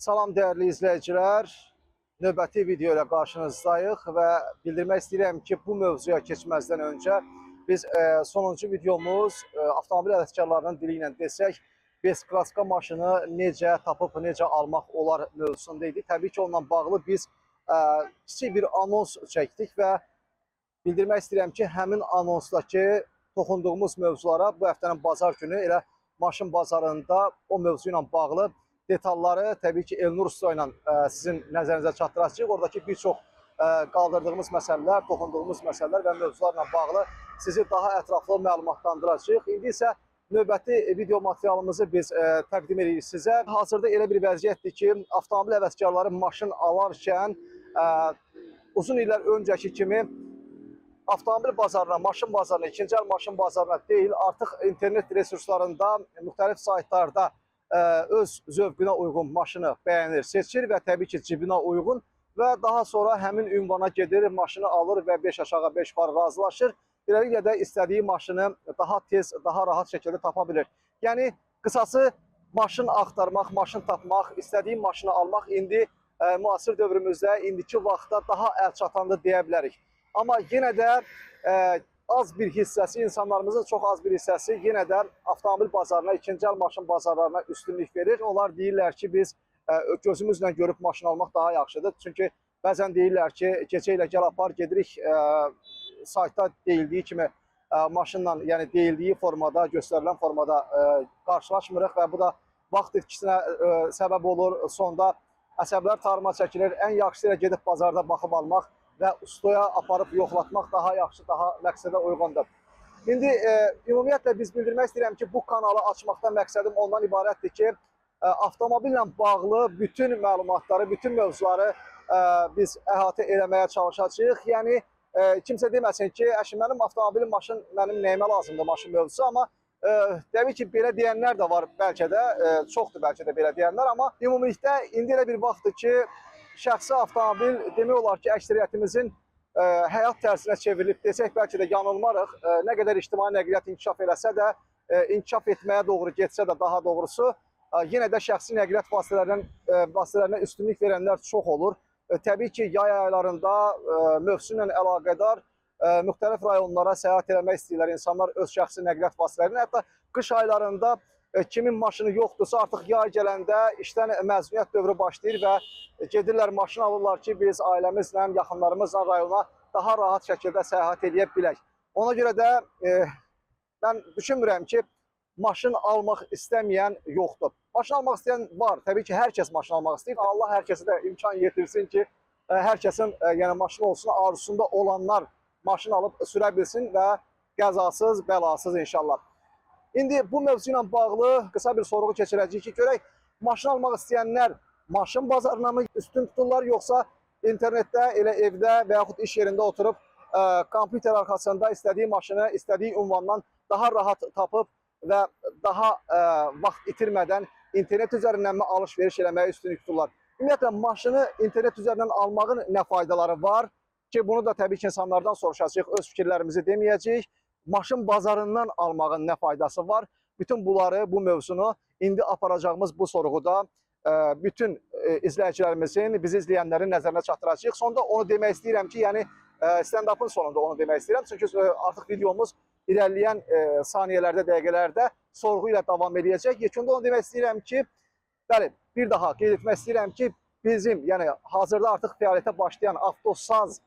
Salam dəyərli izləyicilər. Növbəti video ilə qarşınızdayıq və bildirmək istəyirəm ki, bu mövzuya keçməzdən öncə biz sonuncu videomuz avtomobil həvəskarlarının dili ilə desək, Beskraska maşını necə tapıb, necə almaq olar mövzusunda idi. Təbii ki, onunla bağlı biz kiçik bir anons çəkdik və bildirmək istəyirəm ki, həmin anonsdakı toxunduğumuz mövzulara bu həftənin bazar günü elə maşın bazarında o mövzu ilə bağlı detalları təbii ki, Elnur Usta ilə sizin nəzərinizə çatdıracağıq. Oradakı bir çox qaldırdığımız məsələlər, toxunduğumuz məsələlər və mövzularla bağlı sizi daha ətraflı məlumatlandıracağıq. İndi isə növbəti video materialımızı biz təqdim edirik sizə. Hazırda elə bir vəziyyətdir ki, avtomobil həvəskarları maşın alarkən uzun illər öncəki kimi avtomobil bazarına, maşın bazarına, ikinci əl maşın bazarına deyil, artıq internet resurslarında, müxtəlif saytlarda öz zövqünə uyğun maşını bəyənir, seçir və təbii ki, cibinə uyğun və daha sonra həmin ünvana gedir, maşını alır və 5 aşağı 5 yuxarı razılaşır. Beləliklə də istədiyi maşını daha tez, daha rahat şəkildə tapa bilir. Yəni qısası maşın axtarmaq, maşın tapmaq, istədiyi maşını almaq indi müasir dövrümüzdə, indiki vaxtda daha əlçatandır deyə bilərik. Amma yenə də az bir hissəsi, insanlarımızın çox az bir hissəsi yenə də avtomobil bazarına, ikinci əl maşın bazarlarına üstünlük verir. Onlar deyirlər ki, biz gözümüzlə görüb maşın almaq daha yaxşıdır. Çünki bəzən deyirlər ki, gecə ilə gəl apar, gedirik saytda deyildiyi kimi maşınla, yəni deyildiyi formada, göstərilən formada qarşılaşmırıq və bu da vaxt itkisinə səbəb olur. Sonda əsəblər tarıma çəkilir. Ən yaxşısı ilə gedib bazarda baxıb almaq və ustaya aparıb yoxlatmaq daha yaxşı, daha məqsədə uyğundur. İndi ümumiyyətlə biz bildirmək istəyirəm ki, bu kanalı açmaqda məqsədim ondan ibarətdir ki, avtomobillə bağlı bütün məlumatları, bütün mövzuları biz əhatə eləməyə çalışacağıq. Yəni kimsə deməsin ki, əşi mənim avtomobilim, maşın mənim nəyimə lazımdır maşın mövzusu, amma təbii ki, belə deyənlər də var bəlkə də, çoxdur bəlkə də belə deyənlər, amma ümumilikdə indi elə bir vaxtdır ki, şəxsi avtomobil demək olar ki, əksəriyyətimizin həyat tərzinə çevrilib desək, bəlkə də yanılmarıq. Nə qədər ictimai nəqliyyat inkişaf eləsə də, inkişaf etməyə doğru getsə də daha doğrusu, yenə də şəxsi nəqliyyat vasitələrinə üstünlük verənlər çox olur. Təbii ki, yay aylarında mövsümlə əlaqədar müxtəlif rayonlara səyahət eləmək istəyirlər insanlar öz şəxsi nəqliyyat vasitələrini. Hətta qış aylarında kimin maşını yoxdursa, artıq yay gələndə işdən məzuniyyət dövrü başlayır və gedirlər maşın alırlar ki, biz ailəmizlə, yaxınlarımızla rayona daha rahat şəkildə səyahət eləyə bilək. Ona görə də mən düşünmürəm ki, maşın almaq istəməyən yoxdur. Maşın almaq istəyən var. Təbii ki, hər kəs maşın almaq istəyir. Allah hər kəsə də imkan yetirsin ki, hər kəsin yəni maşın olsun, arzusunda olanlar maşın alıb sürə bilsin və qəzasız, bəlasız inşallah. İndi bu mövzu ilə bağlı qısa bir sorğu keçirəcəyik ki, görək maşın almaq istəyənlər maşın bazarına mı üstün tuturlar, yoxsa internetdə, elə evdə və yaxud iş yerində oturub kompüter arxasında istədiyi maşını, istədiyi ünvandan daha rahat tapıb və daha vaxt itirmədən internet üzərindən mi alış-veriş eləməyə üstünlük tuturlar. Ümumiyyətlə, maşını internet üzərindən almağın nə faydaları var ki, bunu da təbii ki, insanlardan soruşacağıq, öz fikirlərimizi deməyəcəyik. Maşın bazarından almağın nə faydası var? Bütün bunları, bu mövzunu indi aparacağımız bu sorğuda bütün izləyicilərimizin, bizi izləyənlərin nəzərinə çatdıracağıq. Sonda onu demək istəyirəm ki, yəni stand-up'ın sonunda onu demək istəyirəm. Çünki artıq videomuz irəliləyən saniyələrdə, dəqiqələrdə sorğu ilə davam eləyəcək. Yekunda onu demək istəyirəm ki, bəli, bir daha qeyd etmək istəyirəm ki, bizim, yəni hazırda artıq fəaliyyətə başlayan Avtosaz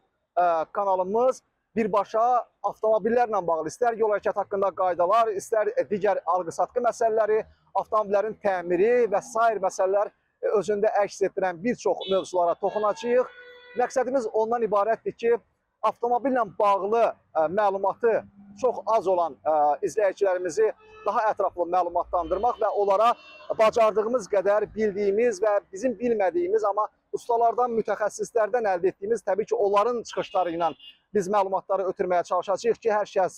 kanalımız birbaşa avtomobillərlə bağlı, istər yol hərəkəti haqqında qaydalar, istər digər alqı-satqı məsələləri, avtomobillərin təmiri və sair məsələlər özündə əks etdirən bir çox mövzulara toxunacağıq. Məqsədimiz ondan ibarətdir ki, avtomobillə bağlı məlumatı çox az olan izləyicilərimizi daha ətraflı məlumatlandırmaq və onlara bacardığımız qədər bildiyimiz və bizim bilmədiyimiz, amma ustalardan, mütəxəssislərdən əldə etdiyimiz, təbii ki, onların çıxışları ilə biz məlumatları ötürməyə çalışacağıq ki, hər kəs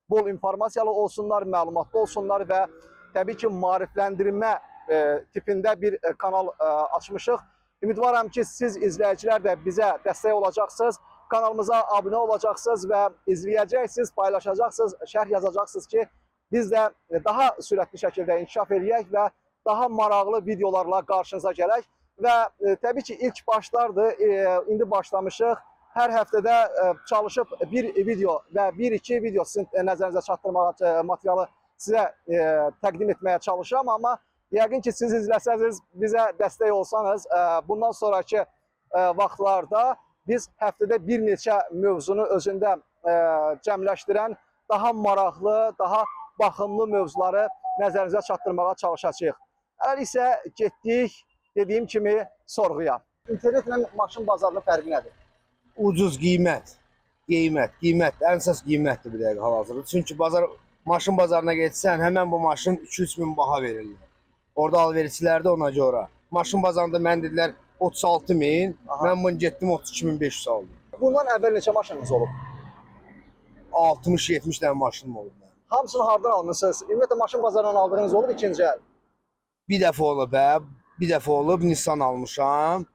bol informasiyalı olsunlar, məlumatlı olsunlar və təbii ki, maarifləndirmə tipində bir kanal açmışıq. Ümidvaram ki, siz izləyicilər də bizə dəstək olacaqsınız, kanalımıza abunə olacaqsınız və izləyəcəksiniz, paylaşacaqsınız, şərh yazacaqsınız ki, biz də daha sürətli şəkildə inkişaf eləyək və daha maraqlı videolarla qarşınıza gələk və təbii ki, ilk başlardır, indi başlamışıq. Hər həftədə çalışıb bir video və bir-iki video sizin nəzərinizə çatdırmağa, materialı sizə təqdim etməyə çalışıram, amma yəqin ki, siz izləsəniz, bizə dəstək olsanız, bundan sonraki vaxtlarda biz həftədə bir neçə mövzunu özündə cəmləşdirən daha maraqlı, daha baxımlı mövzuları nəzərinizə çatdırmağa çalışacağıq. Hələ isə getdik, dediyim kimi, sorğuya. İnternetlə maşın bazarının fərqi nədir? Ucuz qiymət. Qiymət, qiymət, ən əsas qiymətdir bir dəqiqə hal-hazırda. Çünki bazar maşın bazarına getsən, həmən bu maşın 2-3 min baha verirlər. Orada alverçilər də ona görə. Maşın bazarında mən dedilər 36 min, Aha. mən bunu getdim 32.500 aldım. Bundan əvvəl neçə maşınınız olub? 60-70 dənə maşınım olub mənim. Hamısını hardan almısınız? Ümumiyyətlə maşın bazarından aldığınız olub ikinci əl? Bir dəfə olub, hə, bir dəfə olub Nissan almışam.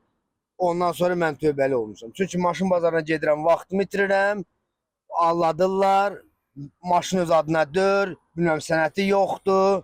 Ondan sonra mən tövbəli olmuşam. Çünki maşın bazarına gedirəm, vaxtımı itirirəm, alladırlar, maşın öz adına dör, bilməm sənəti yoxdur.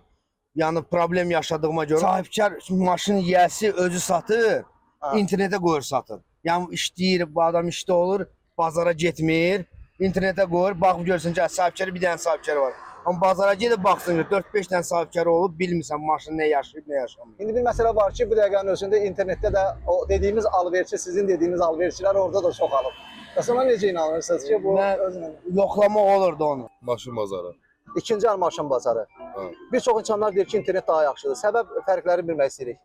Yəni problem yaşadığıma görə sahibkar maşın yiyəsi özü satır, Ha. internetə qoyur satır. Yəni işləyir, bu adam işdə olur, bazara getmir, internetə qoyur, baxıb görsən ki, hə, sahibkarı bir dənə sahibkarı var. Amma bazara gedib baxsın ki, 4-5 dənə sahibkarı olub, bilmirsən maşın nə yaşayıb, nə yaşamır. İndi bir məsələ var ki, bu dəqiqənin özündə internetdə də o dediyimiz alverçi, sizin dediyiniz alverçilər orada da çoxalıb. Bəs ona necə inanırsınız ki, bu Mən- özünə? Yoxlamaq olurdu onu. Maşın bazarı. İkinci əl maşın bazarı. Ha. Bir çox insanlar deyir ki, internet daha yaxşıdır. Səbəb fərqləri bilmək istəyirik.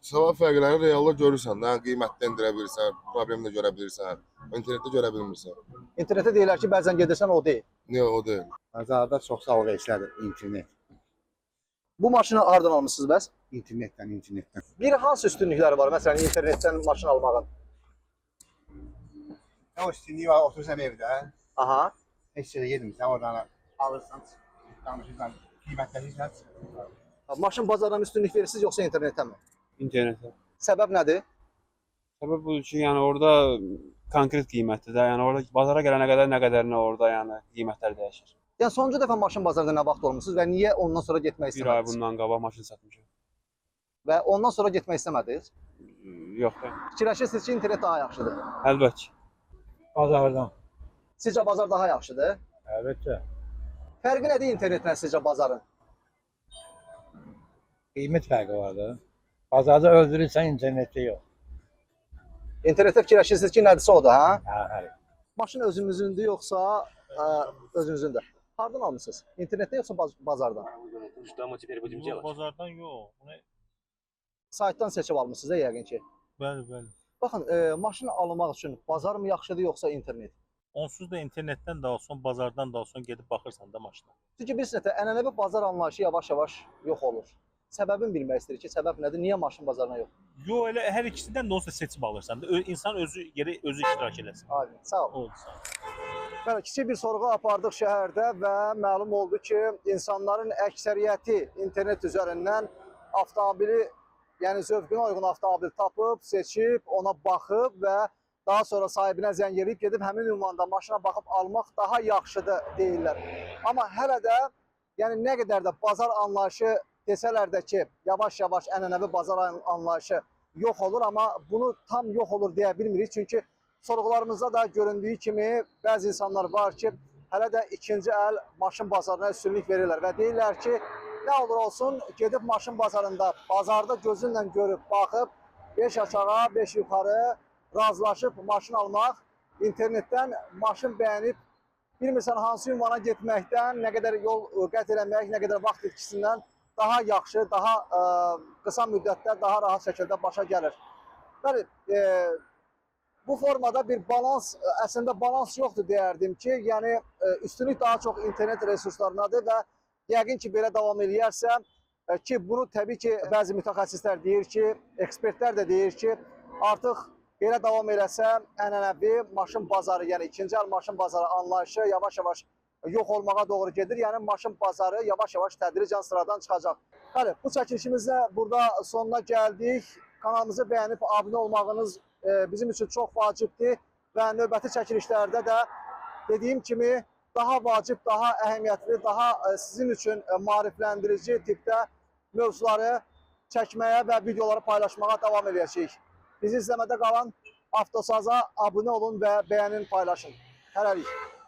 Səbəb fərqləri realda görürsən də, qiymətdə endirə bilirsən, problem də görə bilirsən. İnternetdə görə bilmirsən. İnternetdə deyirlər ki, bəzən gedirsən o deyil. Niyə o deyil? Bazarda çox alverçilərdir internet. Bu maşını hardan almısınız bəs? İnternetdən, internetdən. Bir hansı üstünlükləri var məsələn internetdən maşın almağın? Nə o üstünlüyü var, oturursan evdə, Aha. heç yerə getmirsən, oradan alırsan, danışırsan, qiymətləşirsən. Maşın bazarına üstünlük verirsiniz yoxsa internetə mi? İnternetə. Səbəb nədir? Səbəb budur ki, yəni orada konkret qiymətdir də, yəni orada bazara gələnə qədər nə qədərinə orada yəni qiymətlər dəyişir. Yəni sonuncu dəfə maşın bazarında nə vaxt olmusunuz və niyə ondan sonra getmək Bir ay istəmədiniz? bundan qabaq maşın satmışam. Və ondan sonra getmək istəmədiniz? Yox da. Fikirləşirsiniz ki, internet daha yaxşıdır. Əlbəttə ki. Bazardan. Sizcə bazar daha yaxşıdır? Əlbəttə. Fərqi nədir internetlə sizcə bazarın? Qiymət fərqi var da. Bazarda öldürürsən, internetdə yox. İnternetdə fikirləşirsiniz ki, nədirsə odur, hə? Hə, hə. Maşın özünüzündür yoxsa özünüzündür? Hardan almısınız? İnternetdə yoxsa bazardan? Что мы теперь будем Yox, делать? bazardan yox. Bunu Saytdan seçib almısınız da yəqin ki. bəli, bəli. Baxın, maşın almaq üçün bazar mı yaxşıdır yoxsa internet? Onsuz da internetdən də olsun, bazardan da olsun gedib baxırsan da maşına. Çünki bilirsiniz, ənənəvi bazar anlayışı yavaş-yavaş yox olur. Səbəbini bilmək istəyirik ki, səbəb nədir? Niyə maşın bazarına yox? Yox, elə hər ikisindən də olsa seçib alırsan da. İnsan özü geri özü iştirak eləsin. Aydın. Sağ olun. Oldu, sağ ol. Bəli, kiçik bir sorğu apardıq şəhərdə və məlum oldu ki, insanların əksəriyyəti internet üzərindən avtomobili, yəni zövqünə uyğun avtomobil tapıb, seçib, ona baxıb və daha sonra sahibinə zəng eləyib gedib həmin ünvanda maşına baxıb almaq daha yaxşıdır deyirlər. Amma hələ də yəni nə qədər də bazar anlayışı desələr də ki, yavaş-yavaş ənənəvi bazar anlayışı yox olur, amma bunu tam yox olur deyə bilmirik. Çünki sorğularımızda da göründüyü kimi bəzi insanlar var ki, hələ də ikinci əl maşın bazarına üstünlük verirlər və deyirlər ki, nə olur olsun gedib maşın bazarında, bazarda gözünlə görüb, baxıb 5 aşağı, 5 yuxarı razılaşıb maşın almaq, internetdən maşın bəyənib bilmirsən hansı ünvana getməkdən, nə qədər yol qət eləmək, nə qədər vaxt itkisindən daha yaxşı, daha qısa müddətdə, daha rahat şəkildə başa gəlir. Bəli, bu formada bir balans, əslində balans yoxdur deyərdim ki, yəni üstünlük daha çox internet resurslarınadır və yəqin ki, belə davam eləyərsə, ki, bunu təbii ki, bəzi mütəxəssislər deyir ki, ekspertlər də deyir ki, artıq belə davam eləsə, ənənəvi maşın bazarı, yəni ikinci əl maşın bazarı anlayışı yavaş-yavaş yox olmağa doğru gedir. Yəni maşın bazarı yavaş-yavaş tədricən sıradan çıxacaq. Bəli, bu çəkilişimizdə burada sonuna gəldik. Kanalımızı bəyənib abunə olmağınız bizim üçün çox vacibdir və növbəti çəkilişlərdə də dediyim kimi daha vacib, daha əhəmiyyətli, daha sizin üçün maarifləndirici tipdə mövzuları çəkməyə və videoları paylaşmağa davam eləyəcəyik. Bizi izləmədə qalan Avtosaza abunə olun və bəyənin, paylaşın. Hələlik.